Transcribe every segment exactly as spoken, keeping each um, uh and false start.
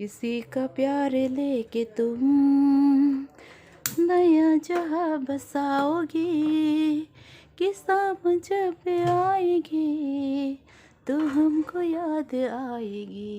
किसी का प्यार लेके तुम नया जहां बसाओगे, किस्मत जब आएगी तो हमको याद आएगी।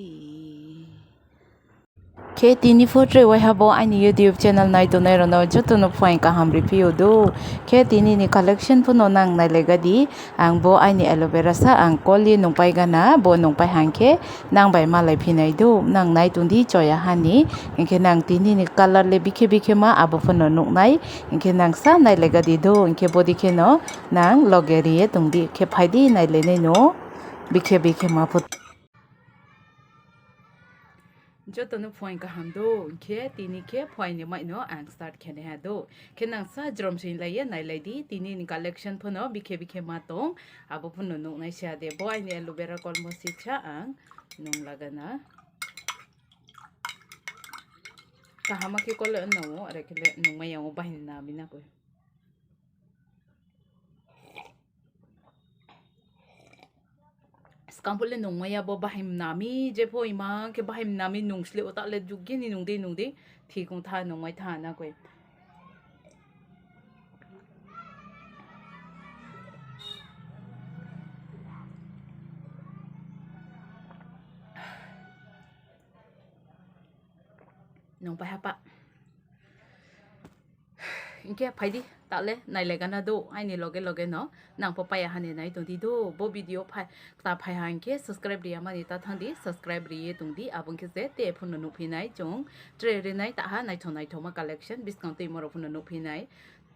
Khe tini photo waiha bo aini YouTube channel nai tongnai rokno jotono phuaing kaham riphiyo do. Khe tini ni collection phano nang nailaigadi, ang bo aini aloe vera sa ang koli nungpai gana, bo nungpai hangkhe nang bai malai phinai do, nang nai tongdi choya hani, hinkhe nang tini ni color le bikhe bikhe ma abo phano nuknai, hinkhe nang sa nailaigadi do, hinkhe bodi kheno nang loge riye tongdi, khe phaidi nailainai no bikhe bikhe ma photo. Jotono phuaing kaham do, hinkhe tini khe phuaini maino ang start khenaiha do. Khe nang sa jrom sing laiya nailaidi, tini ni collection phano bikhe bikhe ma tong, abo phano nuknai sia de. Bo aini aloe vera kolmo sitsa ang nung lagana. Kahama khe kole no, are khe le nungmai yango bahini nami na koi. Skang pule nungmaya bo bahim nami, je pho ima khe bahim nami nungsle o ta le jugge ni nungde nungde thik ong tha nungmai tha na koi. Nung pai hapa. Hinkhe phaidi, tale nailaigana do, aini loge loge no, nang pho paya hani nai tongdi do, bo video phai, ta phai ha hinkhe subscribe riya mani ta thangdi, subscribe riye tongdi, abo hinkhe se te phano nukphinai chwng, tre rinai ta ha naithok naithok ma collection, biskang twi morok phano nukphinai,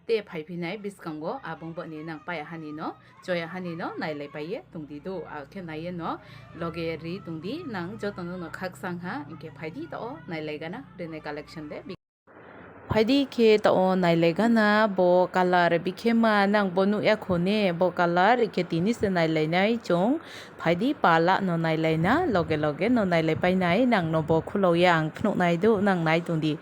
te phaiphinai biskango, abo boni nang paya hani no, choya hani no, nailai paiye tongdi do, a khe naiye no, loge ri tongdi, nang jotono no khaksang ha, hinkhe phaidi ta o nailaigana, rinai collection de. Phaidi khe ta o nailaigana bo color bikhe ma nang bo nukya kho ne bo color khe tini se nailainai chwng phaidi pala no nailaina loge loge no nailai painai nang no bo khulokya ang phunuknai do nang nai tongdi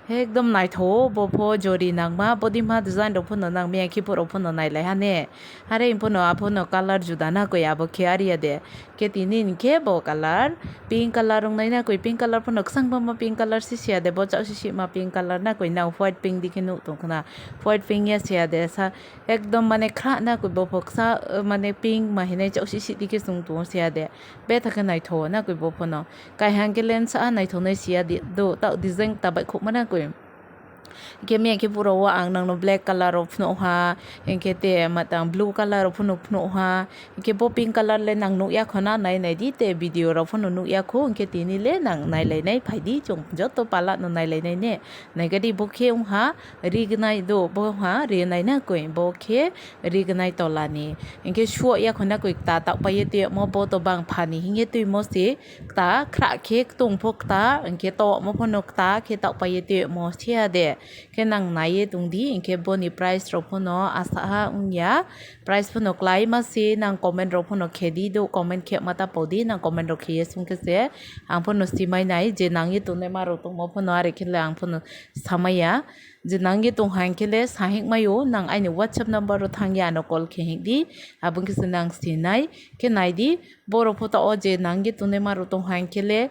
ekdom naitho bo pho jori nangma bodi ma design rok phano nang miyang khiphuru phano nailai ha ne are phano aphono color juda na koi abo khe ariya de. Khe tini hinkhe bo color, pink color wngnaina koi, pink color phano kwchang bama pink color si siya de, bo chao si sima pink color na koi, nang white pink dikhe nuk tong khna, white pink ya siya de, sa ekdom mane khra na koi, bo pho ksa, uh, mane pink ma hinai chao si si dikhe chwng tong siya de, betha khe naitho na koi bo phano, kaihang khe lensa naithoknai siya di, do, ta design ta bai khukma na koi. Hinkhe miyang khe pura o ang nangno black color rok phunukha, hinkhe te matang blue color rok phunuk phunukha, hinkhe bo pink color le nang nukya kho na nai nai di te video rok phano nukya kho, hinkhe tini le nang nailainai phaidi chwng joto pala no nailainai ne, naigadi bo khe wngha rignai do, bo wngha rinai na koi, bo khe rignai tola ni, hinkhe suo ya kho na koi ta tak pai ye te mo bo to bang phani hinkhe twi mo se. Kta khra khe ktung pho kta, hinkhe to omo phano kta khe tokpaiye tei omo siya de. Khe nang naiye tongdi, hinkhe boni price rok phano asaha wngya. Price phano kwlai ma se, nang comment rok phano khe di do, comment khe ma ta podi, nang comment rok khe ye sung khe se. Ang phano simai nai, je nang ye tongnai ma rok tongmo phano are khe le ang phano samaya. Je nang ye tong hai khe le sahik mayo, nang aini WhatsApp number ro thang ye ano call khe hik di, abo khe se nang sinai. Khe nai di, borok photo o je nang ye tongnai ma rok tong hai khe le,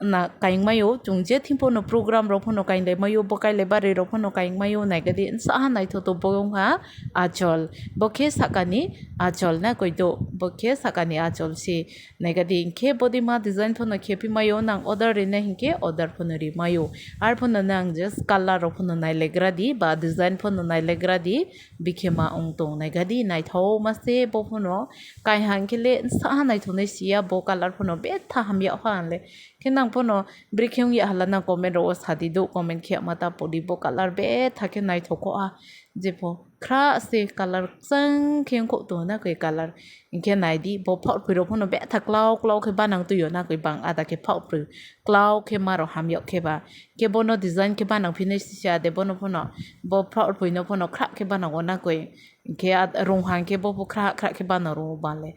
na kaingmaio, chwng je thing phano program rok phano kainglai maio, bwkailai barwi rok phano kaingmaio, naigadi saha naithotok bo wngha achol, bo khe sakani achol na koito, bo khe sakani achol se naigadi, hinkhe body ma design phano khe phi maio, nang order rina hinkhe order phano ri maio, ar phano nang just color rok phano nailaigra di ba design phano nailaigra di, bikhe ma wng tong naigadi naithok ma se bo phano kaihang khe le saha naithoknai siya bo color phano betha hamya pha le. Khe nang phano bwrwi khe wngya hala nang comment rok o sadi do, comment khe ma ta podi bo color betha khe naithok kho ah, jepho khra se color kwchang khe wngkho tongo na koi color, hinkhe naidi bo phok phui rok phano betha klau klau khe banang twi o na koi bang ada khe phok phui klau khe ma rok hamya khe ba, khe bono design khe banang phinai sisi ade bono phano bo phok phui no phano khra khe banang o na koi. Hinkhe a-, rung hai khe bo pho khra khra khe bana rwo bale.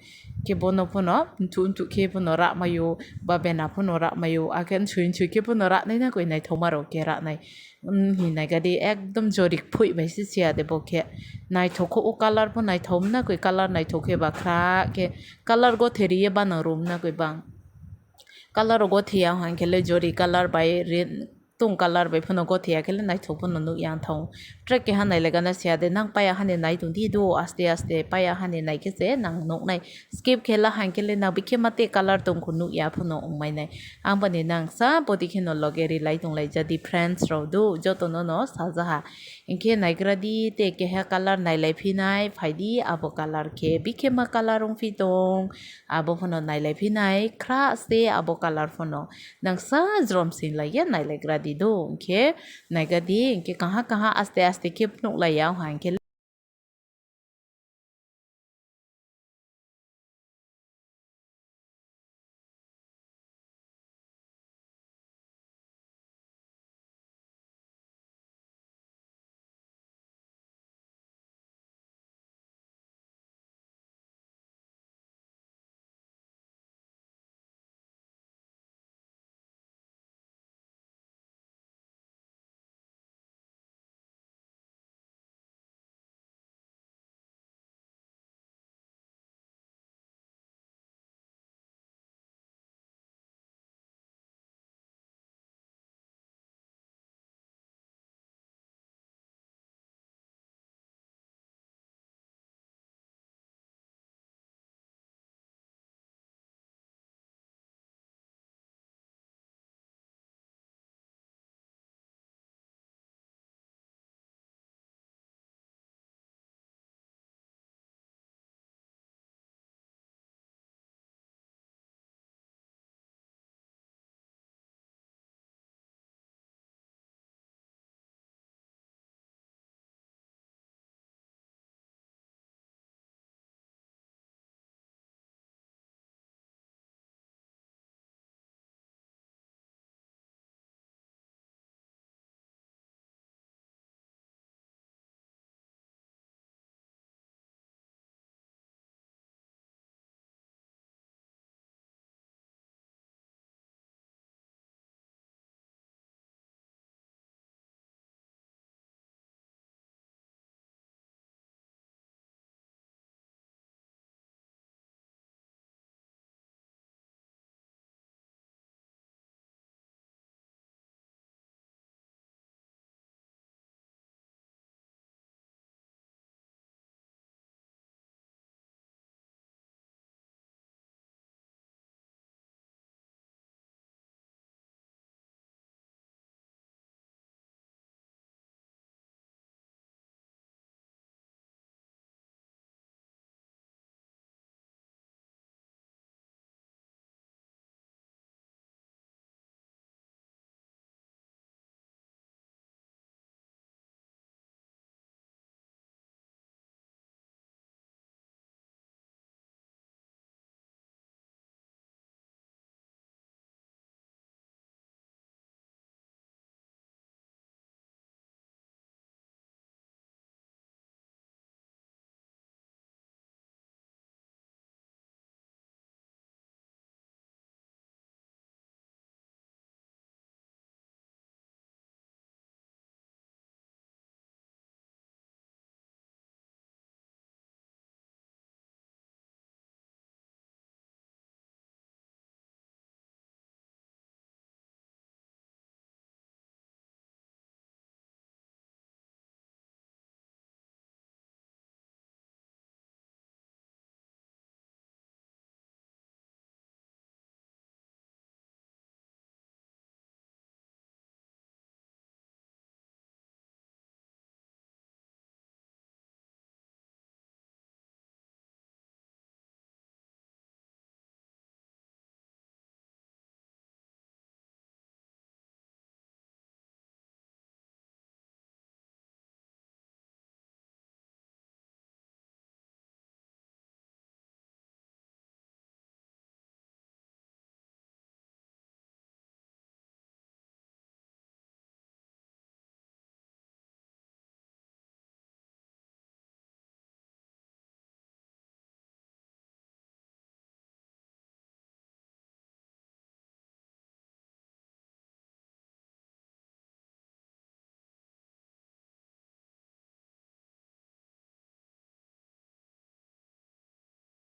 Khe bono phano nthuk nthuk khe phano rak maio, ba bena phano rak maio, akhe nsui nsui khe phano rak nai na koi naithok ma rok khe rak nai. Umm, hinai gadi ekdom jorik phui bai se siya de bo khe. Naithok kho o color pho naithok na koi color naithok khe ba khra khe color gothe riye bana rum na koi bang. Color rok gothiya hwnkhe le jori color bai ri-, tung color bai phano gothiya khe le naithok phano nukya ang thang. Track keha nailaigana siya de, nang paya hani nai tong di do, aste aste paya hani nai khe se nang nuknai. Skip khe la hwnkhe le nang bikhe mate color tong kho nukya phano wngmai nai. Ang bani nang sa bodi kheno loge rilai tong lai jadi friends rok do, joto no no sajaha. Hinkhe naigra di, tei keha color nailai phinai, phaidi abo color khe, bikhe ma color wngphi tong, abo phano nailai phinai, khra se abo color phano. Nang sa jrom sing lai ya nailaigra di do, hinkhe naiga di, hinkhe kaha kaha aste aste khe phunuk lai ya, hinkhe